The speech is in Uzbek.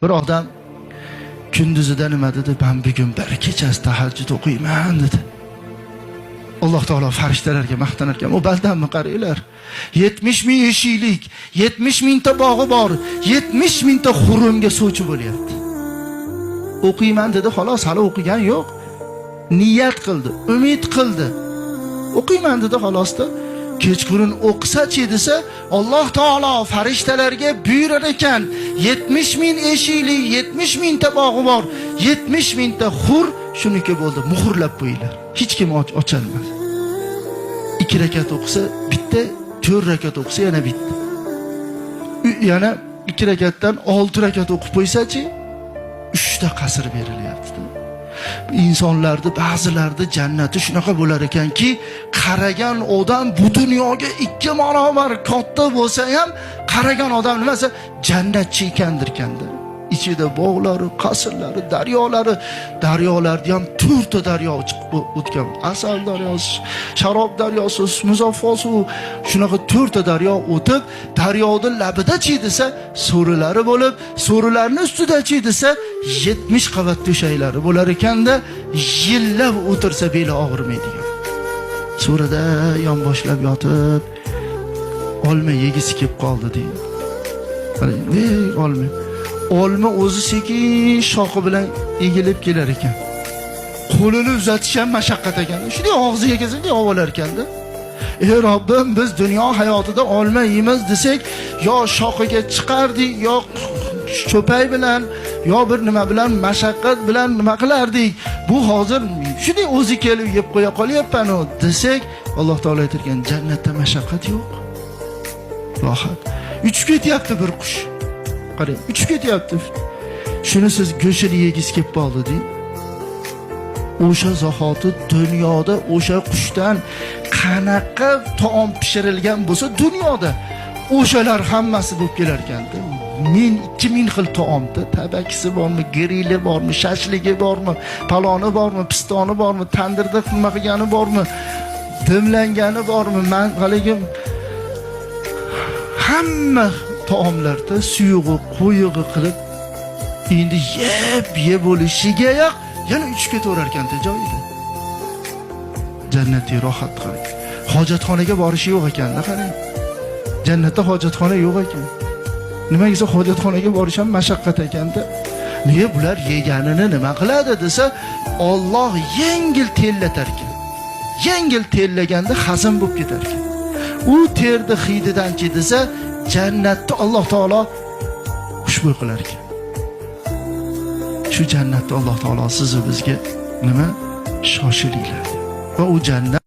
Bir odam kunduzida nima dedi? Ben bugun bir kechasi tahajjud o'qiyman dedi. Alloh taolo farishtalarga maqtanar ekan. U bandamni qaranglar. 70 ming eshiklik, 70 mingta bog'i bor, 70 mingta xurumga suvchi bo'lyapti. O'qiyman dedi, xolos, hali o'qigan yo'q. Niyat qildi, umid qildi. O'qiyman dedi xolosda. Kechqurun o'qisachi desa, Alloh taolo farishtalarga buyurar ekan, 70 ming eshikli, 70 mingta bog'i bor, 70 mingta xur shuniki bo'ldi, muhrlab qo'yinglar. Hech kim ocholmas. 2 rakat o'qisa bitta, 4 rakat o'qisa yana bitta. Yana 2 rakatdan 6 rakat o'qib qo'ysa-chi, 3 ta qasr berilyapti. Insonlarni ba'zilarida jannati shunaqa bo'lar ekanki, qaragan odam bu dunyoga 2 barobar katta bo'lsa ham, qaragan odam nimasi jannatchi ekandirkanda. Ichida bog'lari, qasrlari, daryolari, daryolarda ham 4 ta daryo chiqib o'tgan. Asal daryosi, sharob daryosi, muzaffo suv, shunaqa 4 ta daryo o'tib, daryoni labida-chi desa, so'rilari bo'lib, so'rilarni ustida-chi desa, 70 qavat to'shaklari bo'lar ekanda, yillab o'tirsa beli og'rimaydigan. So'rida yonboshlab yotib, olma yegisi kelib qoldi deydi. Qarang, ey olma. Olma o'zi sekin shoxi bilan egilib kelar ekan. Qo'lini uzatish ham mashaqqat ekan. Shunday og'ziga kelsa, shunday olib olar ekanda. Ey Robbim, biz dunyo hayotida olma yeymiz desak, yo shoxiga chiqardik, yo cho'pay bilan, yo bir nima bilan mashaqqat bilan nima qilardik. Bu hozir shunday o'zi kelib yeb qo'ya qolyapman-u desak, Alloh taolo aytarkan, jannatda mashaqqat yo'q. Rohat. Uchib ketyapti bir qush. Qarang, uchib ketyapti. Shuni siz go'shtini yegisi kelib qoldi deng. O'sha zahoti dunyoda o'sha qushdan qanaqa taom pishirilgan bo'lsa dunyoda o'shalar hammasi bo'lib kelar ekanda. 1000 2000 xil taomda tabakisi bormi, grili bormi, shashligi bormi, paloni bormi, pistoni bormi, tandirda nima qilgani bormi, dimlangani bormi, man haligi hamma taomlarda suyug'i, qo'yig'i qilib endi yeb yeb bo'lishigayoq yana uchib ketaverar ekanda joyida. Jannatiy rohat qarang. Hojatxonaga borishi yo'q ekanda, qarang. Jannatda hojatxona yo'q ekan. Nimaga desa hojatxonaga borish ham mashaqqat ekanda. Nega bular yeganini nima qiladi desa, Olloh yengil terlatar ekan. Yengil terlaganda hazm bo'lib ketar ekan. U terni hididanchi desa, jannatda Alloh taolo xushbo'y qilar ekan. Shu jannatda Alloh taolo sizni bizga nima shoshilinglar. Va u jannat